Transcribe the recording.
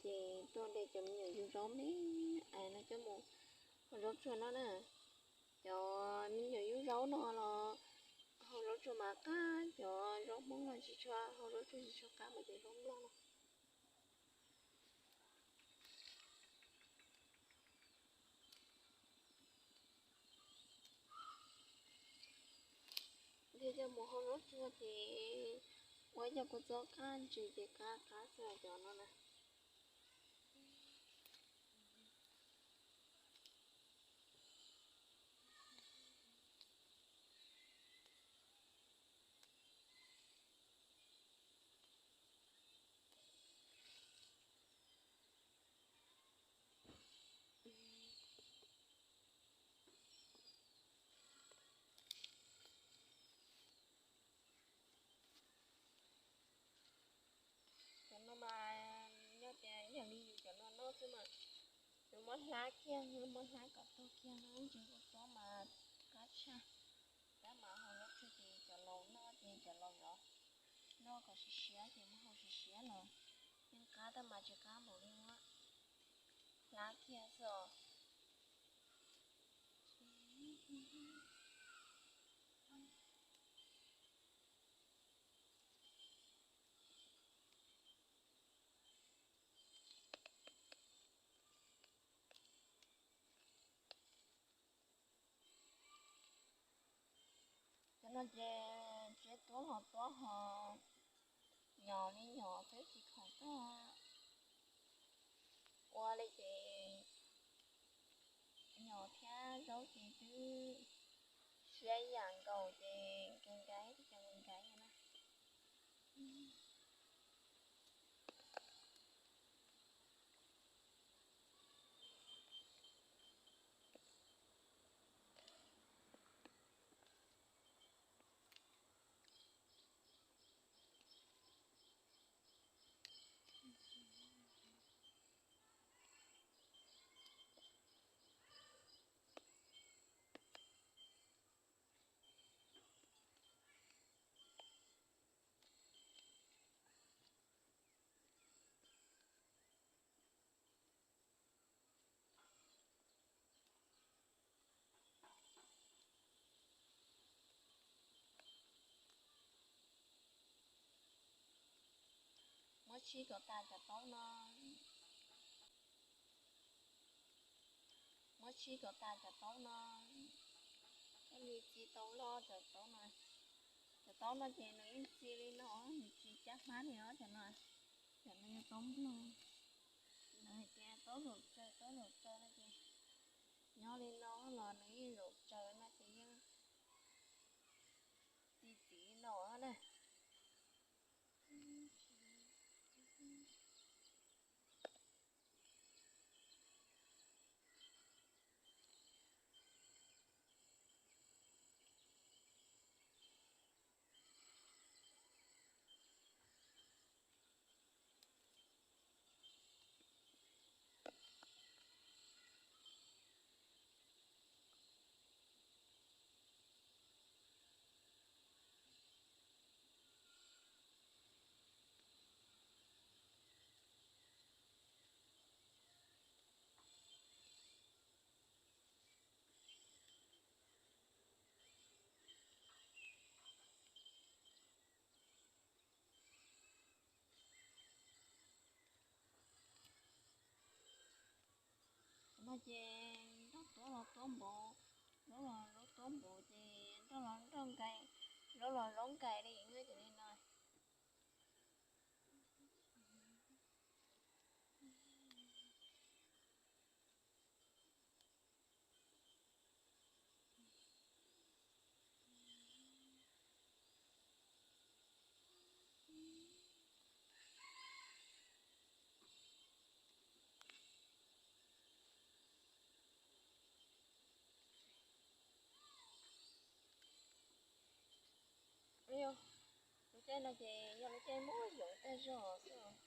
Ces tuaj de cov me nyuam yug zaub me ais no coj mus hau zaub tsuag no na. Cov me nyuam yug zaub no los hau zaub tsuag mas qab, cov zaub Hmoob no tsis tshua, hau zaub tsuag tsis tshua qab mas cov zaub nplog no. Thiab coj mus hau zaub tsuag ces ua cov kua txob qab ntsis ces qab qab xwb cov no na. Cov no mas nyob tias yog li yus cov no noj xwb mas nws muab hlab kiag, muab hlab kom tag kiag, ib ntsis kua txob mas qab tshaj. Tab mas hau zaub tsuag ces cov laus noj ces cov laus yuav noj kom siav siav ces muab hau siav siav los yeej qab, tab mas tsis qab npaum li muab hlab kiag xwb os. Cov no ces tsev tuab los tuab ho nyom li nyom xwb tsis khoom tag. Ua li ces nyom thiab zaub ces twb siab ib yam nkaus ces nkees nkees, tsis tau nkees nkees na. Muab sib kom tas cov taub no. Muab sib kom tas cov taub no, thiaj li txi tau loj cov taub no. Cov taub no ces nws yeej txi li no, nws tsis cab hmab li os cov no. Cov no yog taub nplog, lawv hais tias taub zaum tsaws, taub zaum tsaws no ces nyob li no los nws yeej zaum tsaws no ces yeej txi txiv li no na. No ces nroj tuab los tuab npaum, zaub los zaub tuab npaum ces nroj los nroj nkais, zaub los zaub nkais li, muab cov li no. Yog, lub caij no ces yog lub caij muaj yoov tag zog xwb.